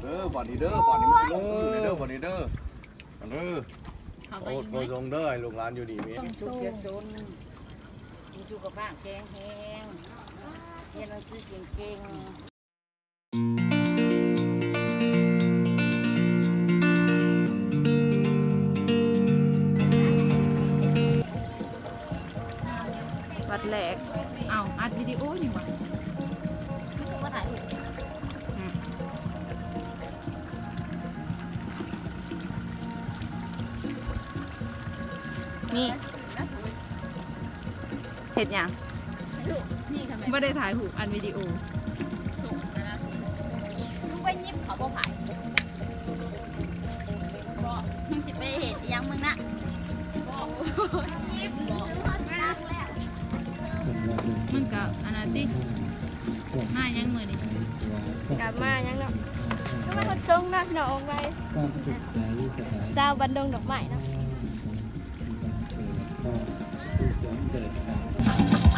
ເດີ ບັດນີ້ເດີ ບັດນີ້ມັນຊິລົງມືເດີ ບັດນີ້ເດີ ເດີ ເຂົ້າໄປ ໂອ້ ອີກໄໝ? ໂອ້ ສົ່ງເດີ ໃຫ້ລູກຫຼານຢູ່ດີມີ ສຸກເສຍສົນ ມີສຸຂະພາບແຂງແຮງ ຮຽນໜັງສືເກັ່ງໆ. ວັດແລກ ເອົ້າ ອັດວິດີໂອນີ້ຫວາ? ອືມ ນີ້ ເຮັດຫຍັງ? ບໍ່ໄດ້ຖ່າຍຮູບ ອັດວິດີໂອ. ມຶງໄປຍິບເຂົາບໍ່ ໃຜ? ບໍ່ ມຶງຊິໄປເຮັດອີ່ຫຍັງມຶງນະ? ບໍ່ ຍິບບໍ່? ມັນກະອັນນັ້ນຕິ ມາຫຍັງມື້ນີ້? ກະມາຫຍັງເນາະ ກະມາຂົນສົ່ງເນາະ ພີ່ນ້ອງ ອອກໄວ ຊາວບ້ານດົງດອກໄມ້ເນາະ. ທີ່ບັງເກີດກໍຄືສວນເກີດການ